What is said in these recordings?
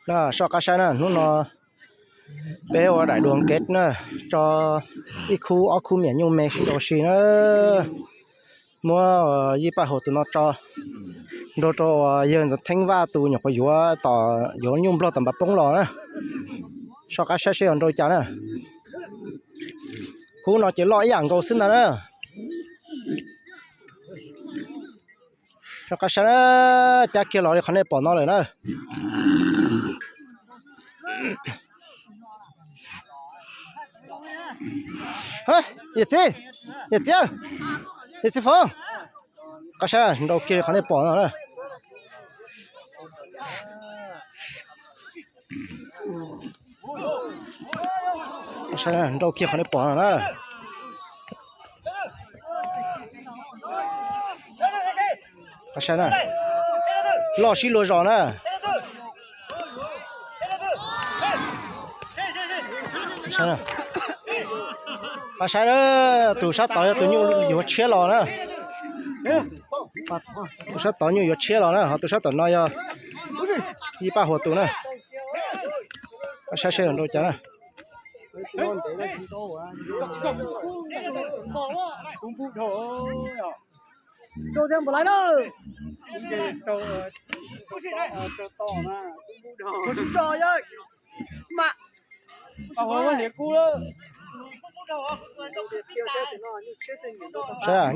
Na, soj qab saib na, hnub no peb ua daim dua kev na, tso ib khub ob khub me nyuam nyuj me sib nrau si na. Muab Yij Paj Huas tus no tso nrau rau uas yawg Ntxoov Theeb Vaj tus nyuam qhuav yuav tom, yuav nyuj nplog tom npav poob los na. Soj qab saib seb yuav nrau cas na. Khub no ces loj ib yam nkaus xwb ntag na. Soj qab saib na, cab kiag los li qhov nej pom no lawm na. Yawm txiv, yawm txiv, yawm txiv Foom, qab saib nrau kiag li qhov nej pom no na. Nrau kiag qhov nej pom no na. Loj sib luag zos na. Qab saib, tus sab tod yog tus nyuj yuav tshiab los na. Tus sab tod nyuj yuav tshiab los na, ho tus sab tom no yog Yij Paj Huas tus na. Qab saib seb yuav nrau cas na.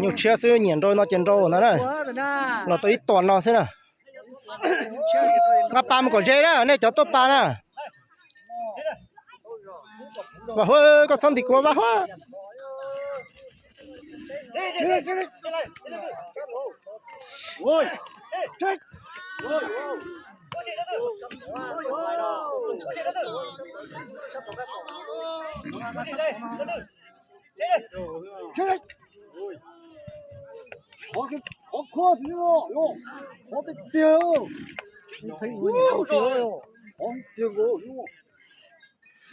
Nyuj tshiab xwb, nyiam nrau no ces nrau ntag na. Los tau ib tuam no xwb na. Nqa pas mus kom ze na, nej cov tuaj pas na. Vam Huab, koj txhob ntim kuv Vam Huab. Qhov tiag tiag, qhov tiag tiag.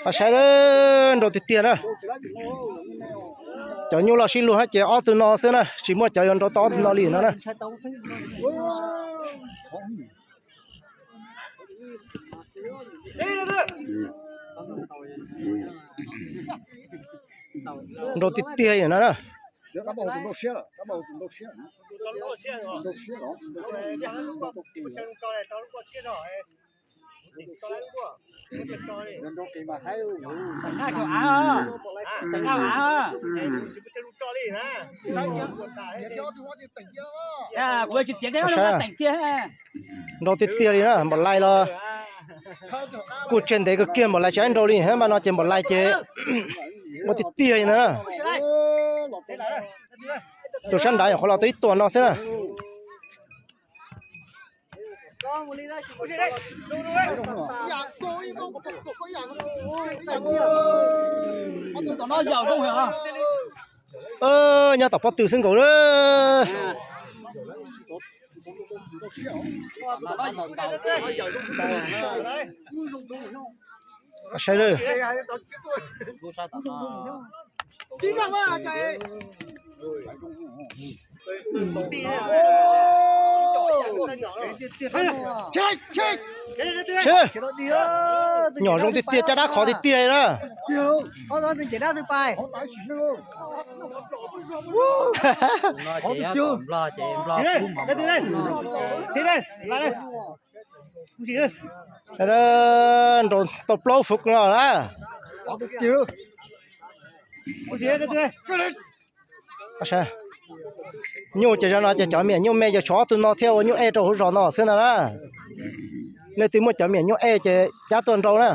Qab saib, nrau tiag tiag na. Cov nyuj loj sib luag ces ob tug no xwb na, tsis muaj cov yuav nrau tau ob tug no li no na. Nrau tiag tiag no na. Kuv tsis txiav, nrau tiag tiag li na, npaum lais los kuj tseg ntev kawg kiag, npaum lais tsis nrau li thiab, mas no ces npaum lais ces ua tiag tiag li ntag na. Tus sab nrad nyuam qhuav los tau ib tuam no xwb na. Nyob tom pob tw xwb nkaus. Saib lawm. Nyom zoo tiag tiag, caj dab qhov tiag tiag na. Nrau tau plaub fuv no na. Nyuj ces zaum no ces cov me nyuam nyuj me ces tshuav ob tug no thiaj ua nyuj ej rau hauv zos no xwb ntag na. Leej twg muaj cov me nyuam nyuj ej ces cab tuaj nrau na.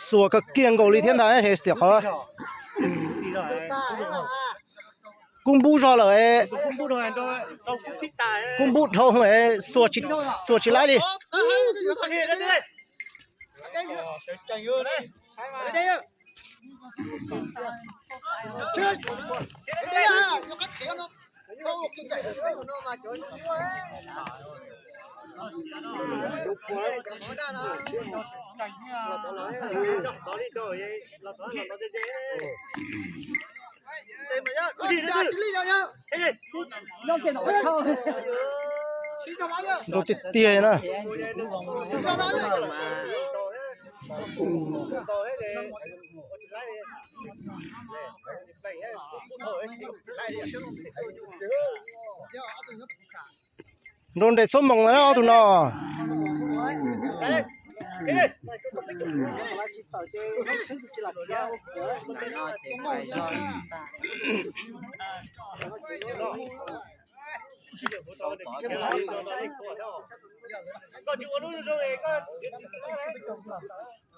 Xuas kawg kiag nkaus li thiab ntag, xiam qhov kub npub zog lawm. Kub npub dhau, xuas tsis laib li. Nrau tiag tiag na. Nrau nres xuab moos na ob tug no.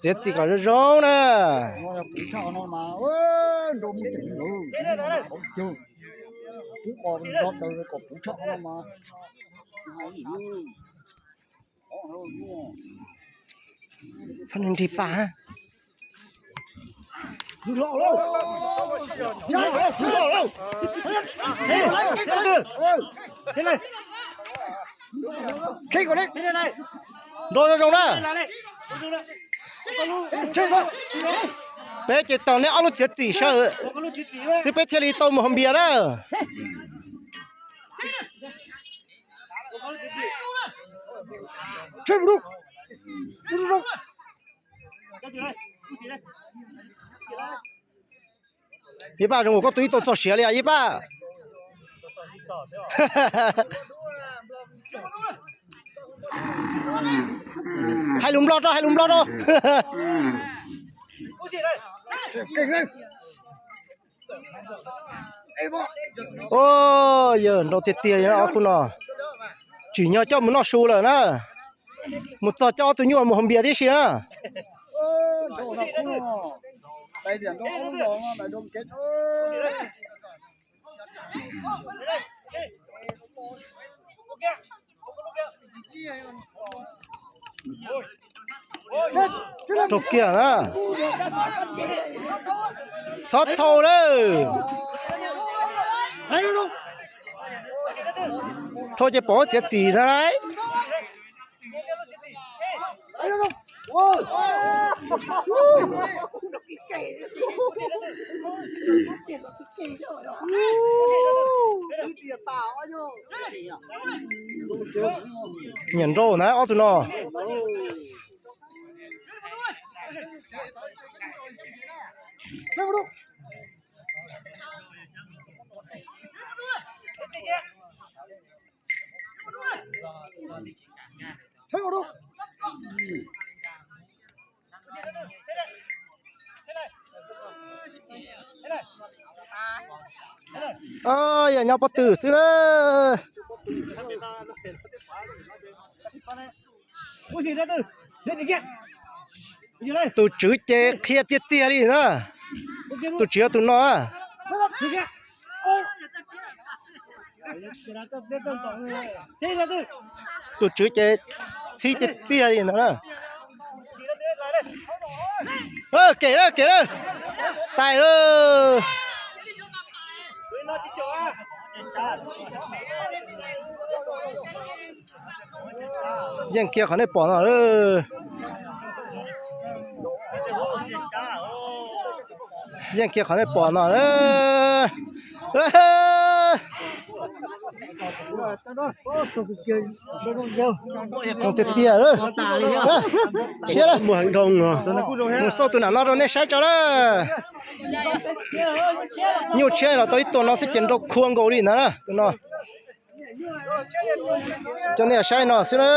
Txiav txim kom zoo zoo na. Txhob nrig paj. Nrau zoo zoo na. Peb ces tau neb ob lub txiav txim sawv xwb peb thiaj li tau mus hauv npias na. Ib Paj, zoo koj tus ib tau txog siav li Ib Paj. Hais lus Nplog rau, hais lus Nplog rau. Yawg nrau tiag tiag ob khub no. Tsim nyog coj mus noj su lawm na. Mus txog coj ob tug nyuj mus haus npias tib si na. Raug kiag na. Txhob thau lawm. Thau ces pom txiav txim na. Nyiam nrau na ob tug no. Yog nyob pob tw xwb na. Tus tswv ces qhia tiag tiag li na. Tus tswv yog tus no. Tus tswv ces txhib tiag tiag li ntawd na. Kem lawm, kem lawm. Tais lawm. Yeej kiag qhov nej pom no. Yeej kiag qhov nej pom no. Tiag tiag. Siab lawm. Mus xauj tus nam no rau nej saib tso na. Nyuj tshiab los tau ib tua no xwb ces nrau khua nkaus li ntawd na tus no. Coj nej saib no xwb na.